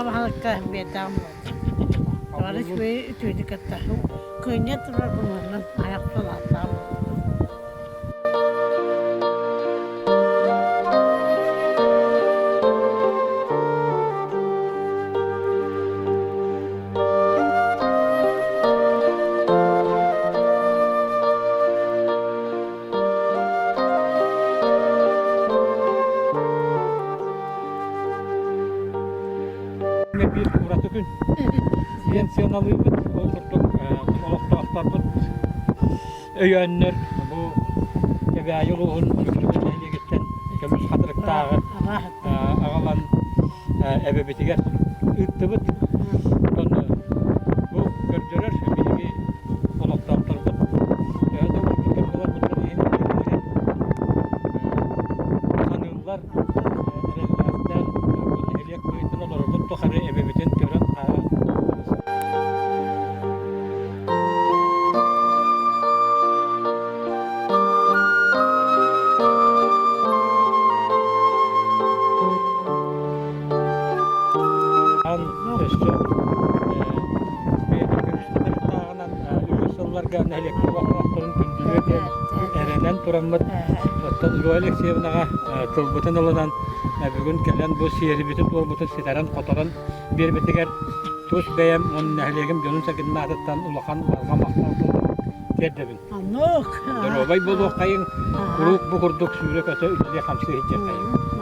Аҕа баһылыкка биэрдэҕим буолла. Бары үчүгэй үтүөнү кытта кыынньа турар кумуһунан айах салааттаах буолла. Биир ураты күн диэн сыаналыыбыт. Ол курдук олохтоохторбут өйөөннөр бу Кэбээйи улууһун Сүлүбүт нэһилиэгиттэн көмүс хатырыктааҕы аҕалан эбэбитигэр ыыттыбыт. Онно бу көрдөрөр биһиги олохтоохторбут төһө да уустук кэм буоларбытын иһин саныыллар, эрэллээхтэр бу нэһилиэк быһыытынан олорорбут тухары эбэбитин көрөн-харан Өссө бэйэтин көмүс хатырыктааҕынан үгүс сылларга нэһилиэкпит олохтоохторун күндүлүө диэн эрэнэн тураммыт оттон Зоя Алексеевнаҕа тылбытын ылынан бүгүн кэлэн бу сиэрибитин-туорбутун ситэрэн-хоторон биэрбитигэр тус бэйэм уонна нэһилиэгим дьонун-сэргэтин аатыттан улахан барҕа махтал тылын тиэрдэбин. Оннук. Доруобай буолуоххайыҥ, куруук бу курдук сүүрэ-көтө үлэлии-хамсыы сылдьыаххайыҥ.